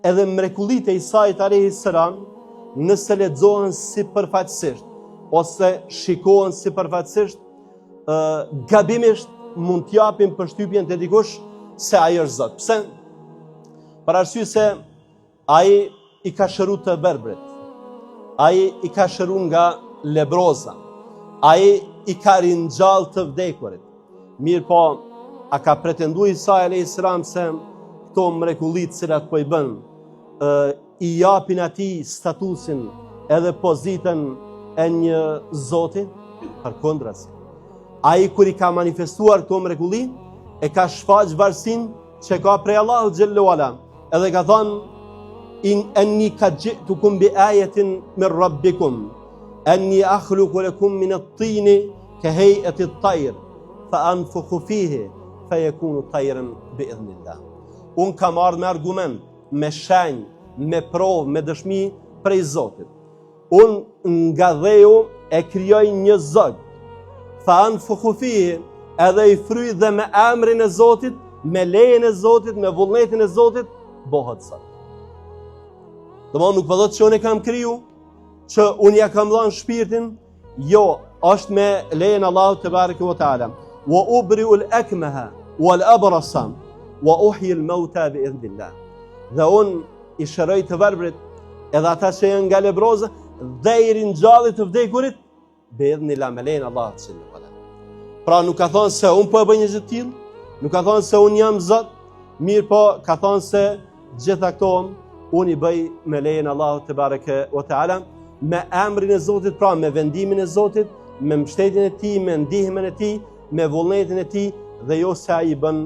Edhe mrekullitë e Isait alejhi selam, nëse lexohen sipërfaqësisht ose shikohen sipërfaqësisht, ë gabimisht mund të japin përshtypjen te dikush se ai është Zot. Pse? Për arsye se ai i ka shëru të verbrit. Ai i ka shëru nga lebroza. Ai i ka ringjall të vdekurit. Mirëpo, a ka pretendu Isai alejhi selam se këto mrekulli të cilat po i bën, i japin atij statusin edhe pozitën e një zoti? Përkundrazi. Ai kur i ka manifestuar këto mrekulli, e ka shfaq varësinë që ka prej Allahut xhelle ue ala. Edhe ka thonë, in enni kad xhi'tukum bi ajetin min rabbikum, enni akhluku lekum min et-tini, ke hejeti tajr, fa anfukhu fihi, fe jekunu tajren bi idhnillah. Unë kam ardhë me argument, me shenjë, me provë, me dëshmi prej Zotit. Unë nga dheu e krijoj një zog. Fa anfukhu fihi, edhe i fryj dhe me emrin e Zotit, me lejen e Zotit, me vullnetin e Zotit, bohet zog. Domethënë nuk po thotë që unë e kam kriju, që unë ja kam dhanë shpirtin, jo, është me lejen e Allahut tebareke ve teala. Wa ubriul ekmeha, wal abrasa, wa uhjil meuta bi idhnillah. Dhe unë i shëroj të verbrit, edhe ata që janë nga lebroza, dhe i ringjalli të vdekurit, bi idhnillah me lejen e Allahut xhelle ve ala. Pra nuk ka thonë se unë po e bëj një gjë të tillë, nuk ka thonë se unë jam Zot, mirëpo ka thonë se gjitha këto unë i bëj me lejen e Allahut tebareke ve teala, me emrin e Zotit, pra me vendimin e Zotit, me mbështetjen e tij, me ndihmën e tij, me vullnetin e tij dhe jo se ai i bën.